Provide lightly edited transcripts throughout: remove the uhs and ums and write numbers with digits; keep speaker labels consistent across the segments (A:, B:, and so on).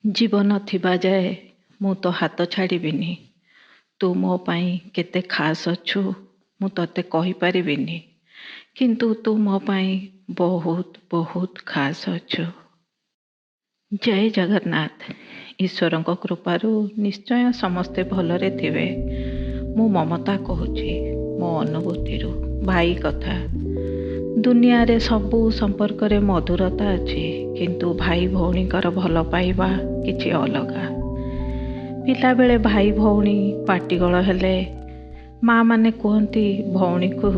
A: ଜୀବନ ଥିବା ଯାଏ ମୁଁ ତୋ ହାତ ଛାଡ଼ିବିନି। ତୁ ମୋ ପାଇଁ କେତେ ଖାସ୍ ଅଛୁ ମୁଁ ତୋତେ କହିପାରିବିନି, କିନ୍ତୁ ତୁ ମୋ ପାଇଁ ବହୁତ ବହୁତ ଖାସ୍ ଅଛୁ। ଜୟ ଜଗନ୍ନାଥ। ଈଶ୍ୱରଙ୍କ କୃପାରୁ ନିଶ୍ଚୟ ସମସ୍ତେ ଭଲରେ ଥିବେ। ମୁଁ ମମତା କହୁଛି ମୋ ଅନୁଭୂତିରୁ ଭାଇ କଥା। ଦୁନିଆରେ ସବୁ ସମ୍ପର୍କରେ ମଧୁରତା ଅଛି, କିନ୍ତୁ ଭାଇ ଭଉଣୀଙ୍କର ଭଲ ପାଇବା କିଛି ଅଲଗା। ପିଲାବେଳେ ଭାଇ ଭଉଣୀ ପାଟିଗୋଳ ହେଲେ ମା ମାନେ କୁହନ୍ତି ଭଉଣୀକୁ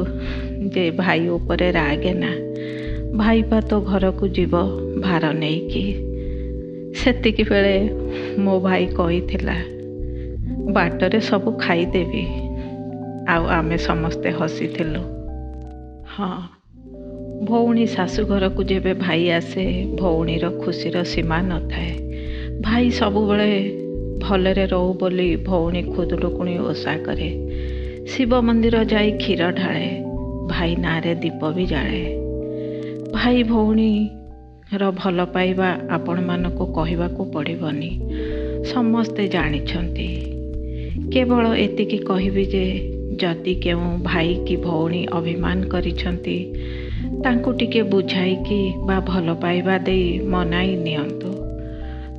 A: ଯେ ଭାଇ ଉପରେ ରାଗେନା, ଭାଇ ପା ତୋ ଘରକୁ ଯିବ ଭାର ନେଇକି। ସେତିକି ବେଳେ ମୋ ଭାଇ କହିଥିଲା, ବାଟରେ ସବୁ ଖାଇଦେବି। ଆଉ ଆମେ ସମସ୍ତେ ହସିଥିଲୁ। ହଁ, ଭଉଣୀ ଶାଶୁଘରକୁ ଯେବେ ଭାଇ ଆସେ, ଭଉଣୀର ଖୁସିର ସୀମା ନଥାଏ। ଭାଇ ସବୁବେଳେ ଭଲରେ ରହୁ ବୋଲି ଭଉଣୀ ଖୁଦୁରୁକୁଣୀ ଓଷା କରେ, ଶିବ ମନ୍ଦିର ଯାଇ କ୍ଷୀର ଢାଳେ, ଭାଇ ନାଁରେ ଦୀପ ବି ଜାଳେ। ଭାଇ ଭଉଣୀର ଭଲ ପାଇବା ଆପଣମାନଙ୍କୁ କହିବାକୁ ପଡ଼ିବନି, ସମସ୍ତେ ଜାଣିଛନ୍ତି। କେବଳ ଏତିକି କହିବି ଯେ ଯଦି କେଉଁ ଭାଇ କି ଭଉଣୀ ଅଭିମାନ କରିଛନ୍ତି, ତାଙ୍କୁ ଟିକେ ବୁଝାଇକି ବା ଭଲ ପାଇବା ଦେଇ ମନାଇ ନିଅନ୍ତୁ।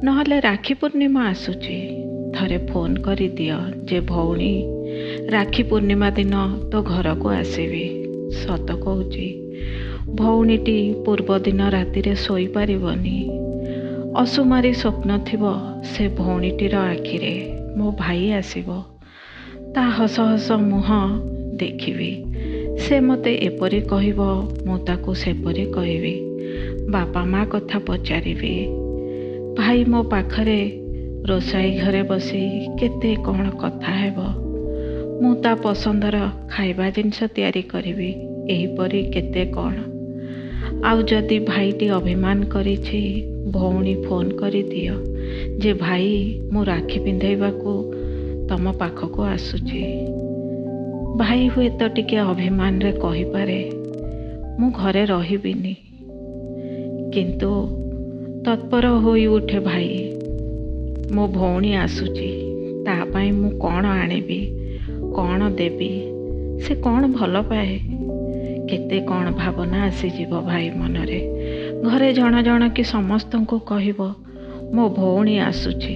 A: ନହେଲେ ରାକ୍ଷୀ ପୂର୍ଣ୍ଣିମା ଆସୁଛି, ଥରେ ଫୋନ୍ କରିଦିଅ ଯେ ଭଉଣୀ ରାକ୍ଷୀ ପୂର୍ଣ୍ଣିମା ଦିନ ତୋ ଘରକୁ ଆସିବି। ସତ କହୁଛି, ଭଉଣୀଟି ପୂର୍ବଦିନ ରାତିରେ ଶୋଇପାରିବନି। ଅସୁମାରୀ ସ୍ୱପ୍ନ ଥିବ ସେ ଭଉଣୀଟିର ଆଖିରେ, ମୋ ଭାଇ ଆସିବ, ତା ହସ ହସ ମୁହଁ ଦେଖିବି, ସେ ମୋତେ ଏପରି କହିବ, ମୁଁ ତାକୁ ସେପରି କହିବି, ବାପା ମା କଥା ପଚାରିବି, ଭାଇ ମୋ ପାଖରେ ରୋଷେଇ ଘରେ ବସି କେତେ କ'ଣ କଥା ହେବ, ମୁଁ ତା ପସନ୍ଦର ଖାଇବା ଜିନିଷ ତିଆରି କରିବି, ଏହିପରି କେତେ କ'ଣ। ଆଉ ଯଦି ଭାଇଟି ଅଭିମାନ କରିଛି, ଭଉଣୀ ଫୋନ୍ କରିଦିଅ ଯେ ଭାଇ ମୁଁ ରାକ୍ଷୀ ପିନ୍ଧେଇବାକୁ ତମ ପାଖକୁ ଆସୁଛି। ଭାଇ ହୁଏତ ଟିକେ ଅଭିମାନରେ କହିପାରେ ମୁଁ ଘରେ ରହିବିନି, କିନ୍ତୁ ତତ୍ପର ହୋଇ ଉଠେ ଭାଇ, ମୋ ଭଉଣୀ ଆସୁଛି, ତା ପାଇଁ ମୁଁ କ'ଣ ଆଣିବି, କ'ଣ ଦେବି, ସେ କ'ଣ ଭଲ ପାଏ, କେତେ କ'ଣ ଭାବନା ଆସିଯିବ ଭାଇ ମନରେ। ଘରେ ଜଣ ଜଣ କି ସମସ୍ତଙ୍କୁ କହିବ ମୋ ଭଉଣୀ ଆସୁଛି।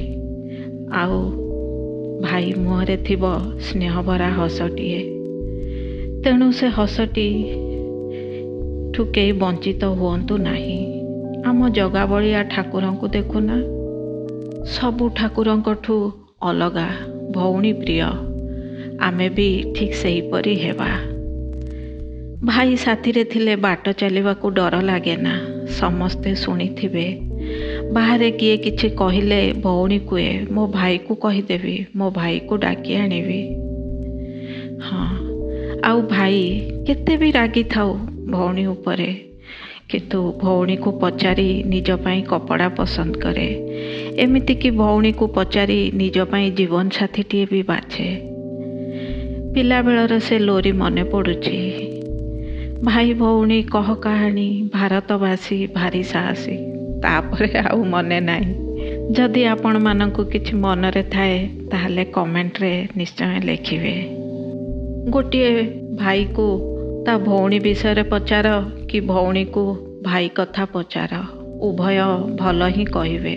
A: ଆଉ ଭାଇ ମୁହଁରେ ଥିବ ସ୍ନେହଭରା ହସଟିଏ। ତେଣୁ ସେ ହସଟି ଠୁ କେହି ବଞ୍ଚିତ ହୁଅନ୍ତୁ ନାହିଁ। ଆମ ଜଗାବଳିଆ ଠାକୁରଙ୍କୁ ଦେଖୁନା, ସବୁ ଠାକୁରଙ୍କଠୁ ଅଲଗା ଭଉଣୀ ପ୍ରିୟ। ଆମେ ବି ଠିକ୍ ସେହିପରି ହେବା। ଭାଇ ସାଥିରେ ଥିଲେ ବାଟ ଚାଲିବାକୁ ଡର ଲାଗେନା, ସମସ୍ତେ ଶୁଣିଥିବେ। ବାହାରେ କିଏ କିଛି କହିଲେ ଭଉଣୀ କୁହେ ମୋ ଭାଇକୁ କହିଦେବି, ମୋ ଭାଇକୁ ଡାକି ଆଣିବି। ହଁ, ଆଉ ଭାଇ କେତେ ବି ରାଗିଥାଉ ଭଉଣୀ ଉପରେ, କିନ୍ତୁ ଭଉଣୀକୁ ପଚାରି ନିଜ ପାଇଁ କପଡ଼ା ପସନ୍ଦ କରେ। ଏମିତିକି ଭଉଣୀକୁ ପଚାରି ନିଜ ପାଇଁ ଜୀବନସାଥୀଟିଏ ବି ବାଛେ। ପିଲାବେଳର ସେ ଲୋରି ମନେ ପଡ଼ୁଛି, ଭାଇ ଭଉଣୀ କହ କାହାଣୀ, ଭାରତବାସୀ ଭାରି ସାହସୀ। ତାପରେ ଆଉ ମନେ ନାହିଁ। ଯଦି ଆପଣମାନଙ୍କୁ କିଛି ମନରେ ଥାଏ ତାହେଲେ କମେଣ୍ଟରେ ନିଶ୍ଚୟ ଲେଖିବେ। ଗୋଟିଏ ଭାଇକୁ ତା ଭଉଣୀ ବିଷୟରେ ପଚାର କି ଭଉଣୀକୁ ଭାଇ କଥା ପଚାର, ଉଭୟ ଭଲ ହିଁ କହିବେ।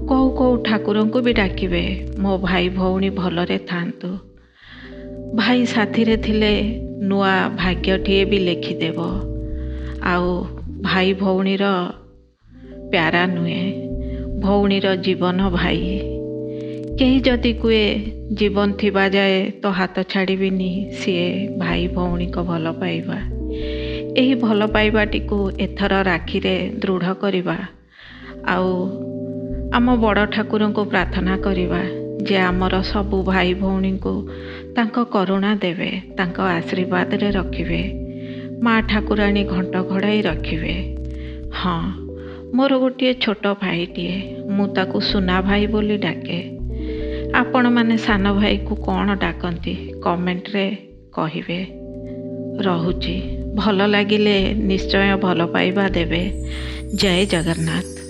A: କେଉଁ କେଉଁ ଠାକୁରଙ୍କୁ ବି ଡାକିବେ ମୋ ଭାଇ ଭଉଣୀ ଭଲରେ ଥାଆନ୍ତୁ। ଭାଇ ସାଥିରେ ଥିଲେ ନୂଆ ଭାଗ୍ୟଟିଏ ବି ଲେଖିଦେବ। ଆଉ ଭାଇ ଭଉଣୀର ପ୍ୟାରା ନୁହେଁ, ଭଉଣୀର ଜୀବନ ଭାଇ। କେହି ଯଦି କୁହେ ଜୀବନ ଥିବା ଯାଏ ତୋ ହାତ ଛାଡ଼ିବିନି, ସିଏ ଭାଇ ଭଉଣୀଙ୍କ ଭଲ ପାଇବା। ଏହି ଭଲ ପାଇବାଟିକୁ ଏଥର ରାକ୍ଷୀରେ ଦୃଢ଼ କରିବା। ଆଉ ଆମ ବଡ଼ ଠାକୁରଙ୍କୁ ପ୍ରାର୍ଥନା କରିବା ଯେ ଆମର ସବୁ ଭାଇ ଭଉଣୀଙ୍କୁ ତାଙ୍କ କରୁଣା ଦେବେ, ତାଙ୍କ ଆଶୀର୍ବାଦରେ ରଖିବେ, ମା ଠାକୁରାଣୀ ଘଣ୍ଟ ଘୋଡ଼ାଇ ରଖିବେ। ହଁ, ମୋର ଗୋଟିଏ ଛୋଟ ଭାଇଟିଏ, ମୁଁ ତାକୁ ସୁନା ଭାଇ ବୋଲି ଡାକେ। ଆପଣମାନେ ସାନ ଭାଇକୁ କ'ଣ ଡାକନ୍ତି କମେଣ୍ଟରେ କହିବେ। ରହୁଛି, ଭଲ ଲାଗିଲେ ନିଶ୍ଚୟ ଭଲ ପାଇବା ଦେବେ। ଜୟ ଜଗନ୍ନାଥ।